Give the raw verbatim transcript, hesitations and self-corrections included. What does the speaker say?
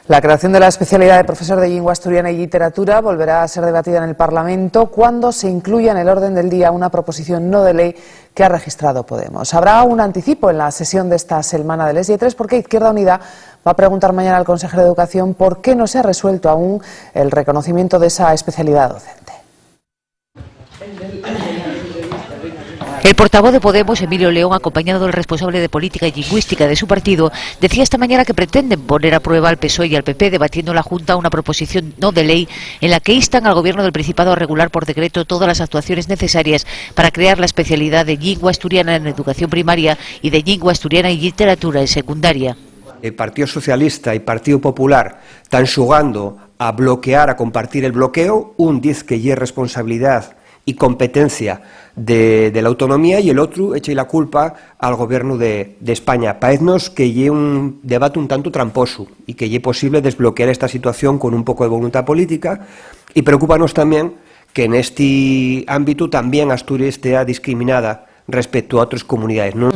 La creación de la especialidad de profesor de lengua asturiana y literatura volverá a ser debatida en el Parlamento cuando se incluya en el orden del día una proposición no de ley que ha registrado Podemos. Habrá un anticipo en la sesión de esta semana de les Lletres, porque Izquierda Unida va a preguntar mañana al consejero de Educación por qué no se ha resuelto aún el reconocimiento de esa especialidad docente. El portavoz de Podemos, Emilio León, acompañado del responsable de política lingüística de su partido, decía esta mañana que pretenden poner a prueba al PSOE y al PP debatiendo en la Junta una proposición no de ley en la que instan al gobierno del Principado a regular por decreto todas las actuaciones necesarias para crear la especialidad de lengua asturiana en educación primaria y de lengua asturiana y literatura en secundaria. El Partido Socialista y Partido Popular están xugando a bloquear, a compartir el bloqueo. Un diz que ye responsabilidad y competencia de, de l'autonomía, y el otru echa-y la culpa al gobiernu de, de España. Paeznos que ye un debate un tantu tramposu y que ye posible desbloquear esta situación con un poco de voluntad política, y preocúpanos tamién que nesti ámbitu tamién Asturies tea discriminada respecto a otres comunidaes. Non